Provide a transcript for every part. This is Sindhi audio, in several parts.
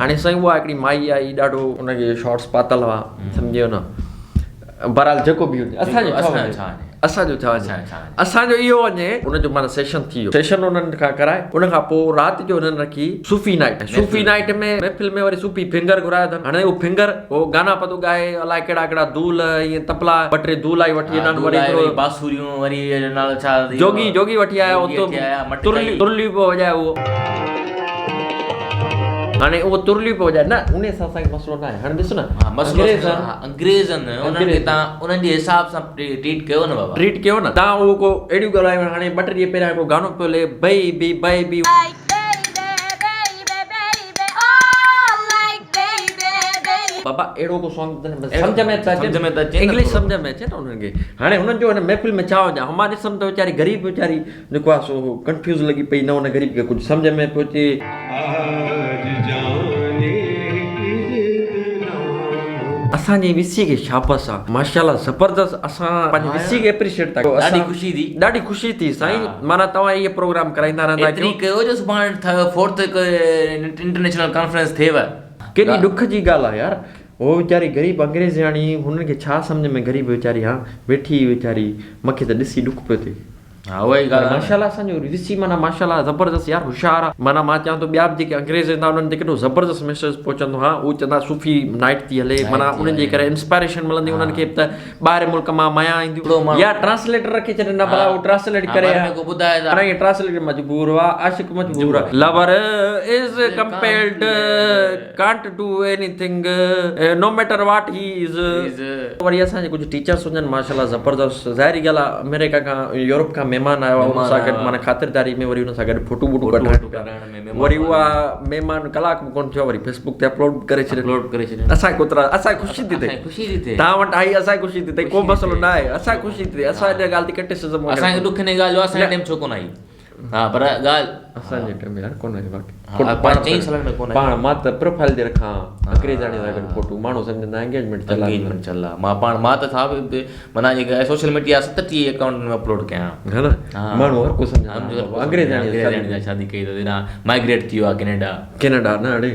هاڻي سائين اها هڪڙي مائي آئي ڏاڍو ان کي شارٽس پاتل هئا سمجهي ويو نه بهرحال جيڪو به هجي اسان جو ڇا وڃي اسان جو ڇا وڃي اسان جو اهو وڃي ان جو معنيٰ سيشن ٿي ويو سيشن انهن کان ڪرائي ان کان پوء رات جو انهن رکي صوفي نائٽ صوفي نائٽ ۾ محفل ۾ وري صوفي فنگر گهرايو اٿن هاڻي اهو فنگر اهو گانا پتو ڳائي الائي ڪهڙا ڪهڙا دول ائين تبلا ٻه ٽي دول آئي وٺي ايندا آهن وري هڪڙو باسوريون وري نالو ڇا جوڳي جوڳي وٺي آيا اتو ترلي ترلي پيو وڄائي اهو هاڻي اهو ترلي پيو وڄائي نه انهي سان اسان کي مسئلو نه آهي هاڻي ڏس نه مسئلو انگريزن انهن کي تان انهن جي حساب سان ٽريٽ ڪيو نه بابا ٽريٽ ڪيو نه تان اهو ڪو اهڙيون ڳالهايون هاڻي ٻه ٽي ڏينهن پهريان هڪڙو گانو پيو هلي بئي بي بئي بي بابا اهڙو ڪو سانگ سمجھ ۾ ته اچي سمجھ ۾ ته اچي انگلش سمجھ ۾ اچي نه انهن کي هاڻي هنن جو هن محفل ۾ ڇا هجي مان ڏسم ته ويچاري غريب ويچاري جيڪو آهي سو ڪنفيوز لڳي پئي نه ان غريب کي ڪجهه سمجهه ۾ پيو اچي. اسان جي وسي کي شابس آ ماشاءالله زبردست اسان پنهنجي وسي کي اپريشيٽ ٿا ڪيون ڏاڍي خوشي ٿي ڏاڍي خوشي ٿي سائين معنيٰ توهان اهي پروگرام ڪرائيندا رهندا ايتري ڪيو جو سڀاڻي فورٿ انٽرنيشنل ڪانفرنس ٿئيو. ڪيڏي ڏک جي ڳالهه آ يار هو ويچاري غريب انگريزياڻي هنن کي ڇا سمجهه ۾ غريب ويچاري ها ويٺي هئي ويچاري مونکي ته ڏسي ڏک پيو ٿئي. ها اها ئي ڳالهه آهي. ماشاءالله اسان جو وسي معنيٰ ماشاءالله زبردست يار هوشيار آ معنيٰ مان چوان ٿو ٻيا به جيڪي انگريز ايندا انهن تي ڪيڏو زبردست ميسيج پهچندو ها هو چوندا صوفي نائٽ ٿي هلي معنيٰ انهن جي ڪري انسپائريشن ملندي انهن کي به ته ٻاهر ملڪ مان مايا اينديون يا ٽرانسليٽر رکي ڇڏين ها ڀلا هو ٽرانسليٽ ڪري ها هاڻي ائين ٽرانسليٽر مجبور هئا عاشق مجبور آ lover is compelled can't do anything no matter what he is. وري اسان جي ڪجهه ٽيچرس هجن ماشاءالله زبردست ظاهري ڳالهه آ آمريڪا کان يورپ کان مهمان آيو آ ان سان گڏ معنيٰ خاطرداري ۾ وري ان سان گڏ فوٽو بوٽو ڪڍائڻ پيا وري اها مهمان ڪلاڪ به ڪونه ٿيو وري فيسبوڪ تي اپلوڊ به ڪري ڇڏين اپلوڊ ڪري ڇڏين اسان کي ڪوترا اسان کي خوشي ٿي ٿئي خوشي ٿي ٿئي توهان وٽ آئي اسان کي خوشي ٿي ٿئي ڪو مسئلو نه آهي اسان کي خوشي ٿي ٿئي اسان ان ڳالهه تي ڪرٽيسزم اسان کي ڏک ان ڳالهه جو اسان جي ٽيم ڇو ڪونه آئي ها پر ڳالهه اسان جي ٽيم يار ڪونه آئي باقي پاڻ چئن سالن ۾ ڪونه پاڻ مان ته پروفائل تي رکان انگريزاڻي سان گڏ فوٽو ماڻهو سمجهندا انگيجمينٽ ٿيل آهي انگيجمينٽ ٿيل آهي مان پاڻ مان ته صاحب معنيٰ جيڪا سوشل ميڊيا 37 اڪائونٽن ۾ اپلوڊ ڪيان ها نه ماڻهو هر ڪو سمجهندو انگريزاڻي سان شادي ڪئي اٿس هيڏانهن مائگريٽ ٿي ويو آهي ڪينيڊا ڪينيڊا نه اڙي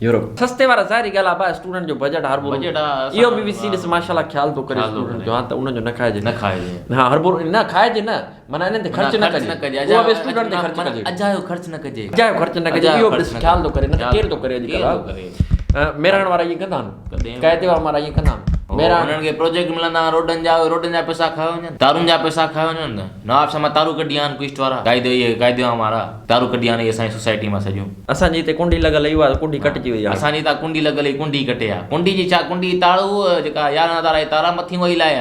يورپ سستي وارا ظاهري ڳالهه آ ڀاء اسٽوڊنٽ جو بجيٽ هر ڀرو بجيٽ آ اهو به وسي ڏس ماشاءالله خيال ٿو ڪري اسٽوڊنٽ جو ها ته ان جو نه کائجي نه کائجي ها هر ڀرو نه کائجي نه معنيٰ انهن تي خرچ نه ڪجي اهو به اسٽوڊنٽ تي خرچ ڪجي اجايو خرچ نه ڪجي اجايو خرچ نه ڪجي اهو به ڏس خيال ٿو ڪري نه ته ڪير ٿو ڪري اڄڪلهه مهراڻ وارا ائين ڪندا آهن قاعدي وارا ائين ڪندا آهن مهراڻ انهن کي پروجيڪٽ ملندا آهن روڊن جا روڊن جا پئسا کايو وڃن تارون جا پئسا کايو وڃن نواب شاهه مان تارون ڪڍي آن ڪوئسٽ وارا قاعدو اهي قاعدو آن وارا تارون ڪڍي آن اهي اسان جي سوسائٽي مان سڄيون. اسان جي هتي ڪنڊي لڳل هئي اها ڪنڊي ڪٽجي وئي آهي. اسان جي هتان ڪنڊي لڳل هئي ڪنڊي ڪٽي آ. ڪنڊي جي ڇا ڪنڊي تاڙو جيڪا 11 تارا جي تارا مٿي وئي لاهي آ.